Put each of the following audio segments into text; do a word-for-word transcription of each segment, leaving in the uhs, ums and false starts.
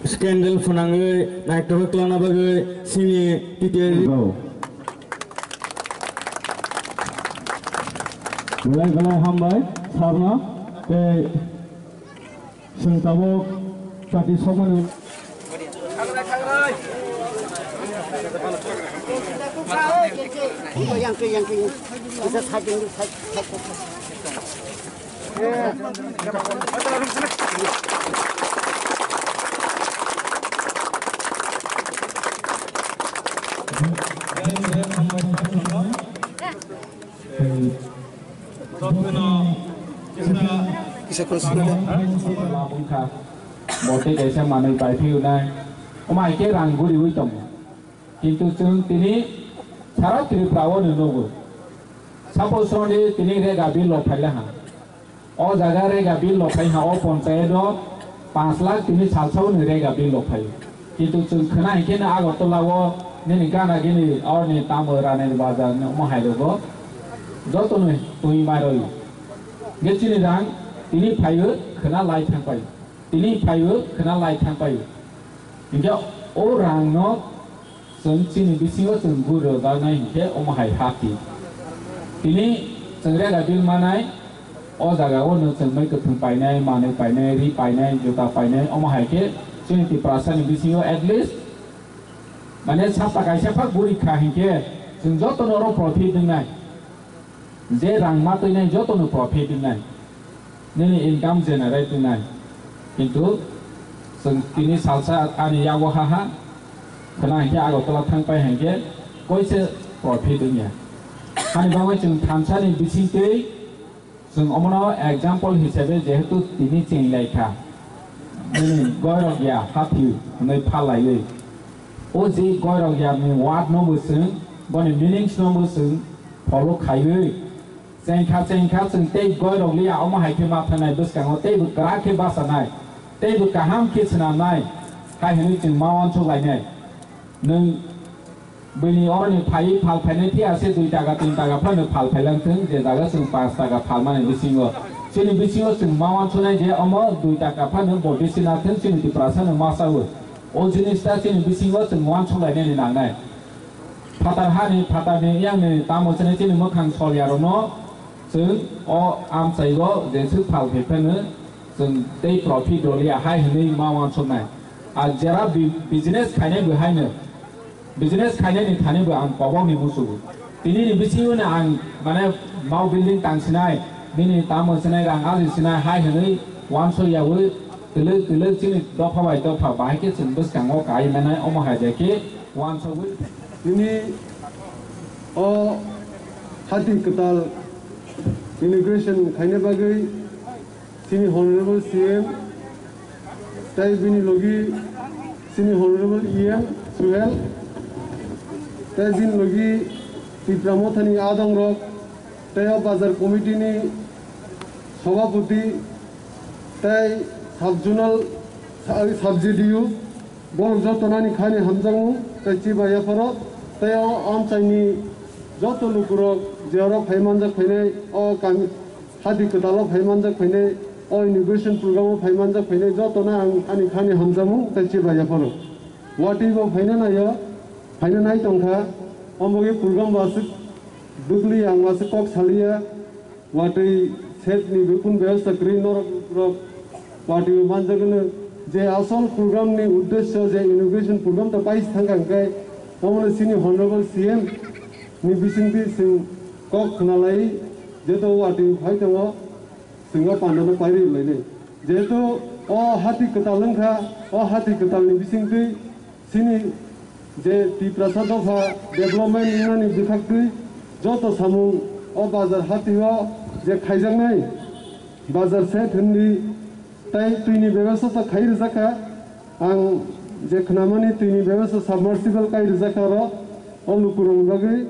Scandal phwnangwi naitugwi klana bagwi chini T T A. Go. Belai belai hambai sarno tei chwng tabuk chati sokmani. Kisa khoroksa kha. Bo tei kaisa manwi pai phiyunai. Omo hai khe rang guriwi tongo. Kintu chwng tini sara Tripura o no nugo. Suppose roni tini rega bill rok phaila ha. O jaga rega bill rok phai ha, o ponchayat o panch lakh tini salsa o ni rega bill rok phai. Kintu chwng khna hinkhe no Agartala o nini gana gini orni tamo Ranir Bazar ni omo hai rogo joto no twi mai roi. Ge chini rang tini phaio khna lai thang pai. Tini phaio khna lai thang pai. Hinkhe o rang no chwng chini bisingo chwng guri rwjaknai hinkhe omo hai hati. Tini chwng rega bill manai, o jaga o no chwng mai kwthwng painai, manwi painai, ri painai, juta painai, omo hai khe chini Tiprasa ni bisingo at least mane sapta kaisa phak guri kha hinkhe chwng joto no oro profit wngnai. Je rang ma twinai joto no profit wngnai, nini income generate wngnai, kintu chwng tini salsa ani yago ha ha khna hinkhe Agartala thang pai hinkhe koise profit wngya. Hani bagwi chwng thansa ni bisingtwi chwng omono example hisabe jehetu tini cheng lai kha, nini goirok ya hathi hwnwi phal laiwi, o je goirok ya ni word no bo chwng, boni meanings no bo chwng follow khaiwi, chengkha chengkha chwng tei goirok liya, omo hai khe ma thanai bwskango teibo kwrak khe bachanai, teibo kaham khe swnamnai, hai hwnwi chwng ma uansuk lainai. Nwng bini oroni phaiwi phal phainai phiya se dui taka tin taka phano phal phailang thwng, je jaga chwng panch taka phalmani bisingo, chini bisingo chwng ma uansuknai je omo dui taka phano bo bisi na thwng, chini Tiprasa no ma sawi. O jinis ta chini bisingo chwng uansuk lainani nangnai. Phatar hani, phatarni yangni tamo chini, chini mwkhang solyarokno chwng o amchaigo jeswk phal khe phano chwng tei profit rwliya hai hwnwi ma uansuknai. A jera bi-, business khainai bo haino, business khainani thani bo ang kobokni musugo. Tinini bisingo no ang mane mau building tang sinai, bini tamo sinai, rang aji sinai hai hwnwi uansuk yaui twlwk twlwk chini dopha bai dopha bahai khe chwng bwskango kai manai, omo hai bai khe uansugwi. Tini o hati kwtal inauguration khaina bagwi chini Honorable C M, tei bini logi chini Honorable E M Suhel, tei bini logi Tipra Mothani adongrok, tei o bazar committee ni sabhapati, tei sub zonal, sub J D U, borok joto nani khani hamjakmung tei chiba yapharo, tei o amchaini joto lukurok je oro phai manjak phainai, o kami hati kwtalo phai manjak phainai, o inauguration program o phai manjak phainai jotono ang ani khani hamjakmung tei chiba yapharo. Watwi bo phaina naio, phaina nai tongkha, omo khe program bo aswk bwkli ang aswk kok saliya. Watwi set ni bikun bebostha kwrwi norok rok watwi manjak hwno je asol program ni uddesyo je inauguration program ta paisa thangkha hwnkhe omono chini Honorable C M ni bisingtwi chwng kok khwnalai jeto watwi phai tongo chwngno pandano pairwi lainai jehetu o hati kwtal wngkha o hati kwtal ni bisingtwi Chini je Tiprasa dopha development wngnani bwkhaktwi joto samung o bazar hatio je khaijaknai bazar set hwnwi tei twini bebasta ta khai rwjakha. Ang je khnamani twini bebasta submersible kai rwjakha oro o lukurokni bagwi.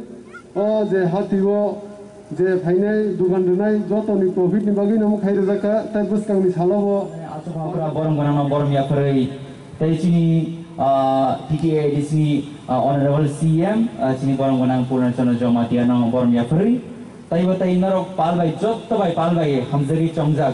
O je hatio je phainai dugan rwnai jotoni profit ni bagwi no khai rwjak kha tei bwskang ni salo bo. Aswk okra borom gwnang no borom yapharwi tei chini, ah, T T A D C ni, ah, Honorable C M, ah, chini borom gwnang Purna Chandra Jamatia no borom yapharwi tei bo tei norok pal bai jotto bai pal bai hamjagwi chongjak.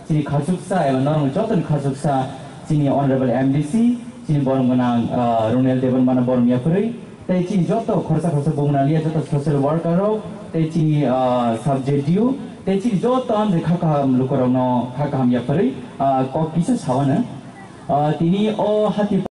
Chini khachuksa eba norok jotoni khachuksa chini Honorable M D C, chini borom gwnang, ah, Ronel Debbarmano borom yapharwi, tei chini joto khoroksa khoroksa bumunaliya joto social worker rok, tei chini, ah, sub J D U, tei chini joto amjai kha kaham lukurokno kha kaham yapharwi, ah, kok kisa sawano. Ah, tini o hati